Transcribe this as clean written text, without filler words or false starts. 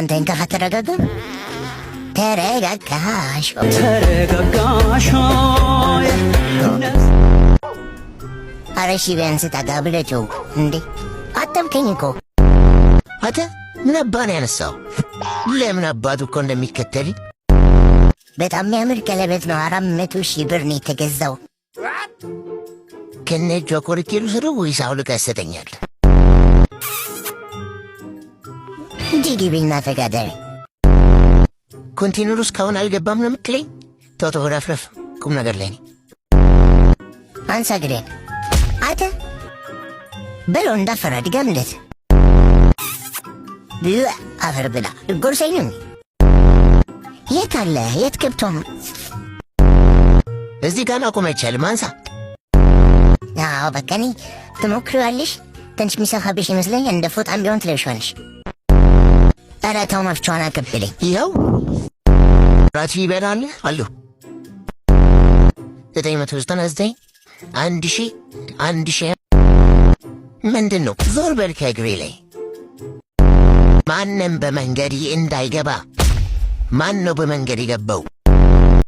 አንተ እንካ፣ ተረጋጋ፣ ተረጋጋሽ። ተረጋጋሽ። ኧረ እሺ ቢያንስ ጠጋ ብለህ ጮህ እንዴ፣ አተምከኝ እኮ። አንተ ምን አባ ነው ያነሳው? ለምን አባቱ እኮ እንደሚከተል። በጣም የሚያምር ቀለበት ነው። 400,000 ብር ነው የተገዛው። ከነ እጇ ቆርጬ ልውሰደው ወይስ አውልቀህ ትሰጠኛለህ? እንጂ ግቢና ተጋደሪ። ኮንቴነሩ እስካሁን አልገባም ነው የምትለኝ? ተው ተው፣ ረፍረፍ፣ ቁም ነገር ላይ ነኝ። አንሳ ግሬን አተ በለው፣ እንዳፈራ ድገምለት። አፈር ብላ፣ ጎርሰኝ ነው። የት አለ? የት ገብቶ ነው? እዚህ ጋር ማቆም አይቻልም። አንሳ። አዎ በቃ እኔ ትሞክሪዋለሽ። ትንሽ የሚሰፋብሽ ይመስለኛል። እንደ ፎጣም ቢሆን ትለብሺዋለሽ። ኧረ ተው፣ መፍቻዋን አቀብለኝ። ይኸው ራት ይበላል አሉ 999 1000 1000 ምንድን ነው? ዞር በል ከእግሬ ላይ። ማንም በመንገድ እንዳይገባ። ማን ነው በመንገድ የገባው?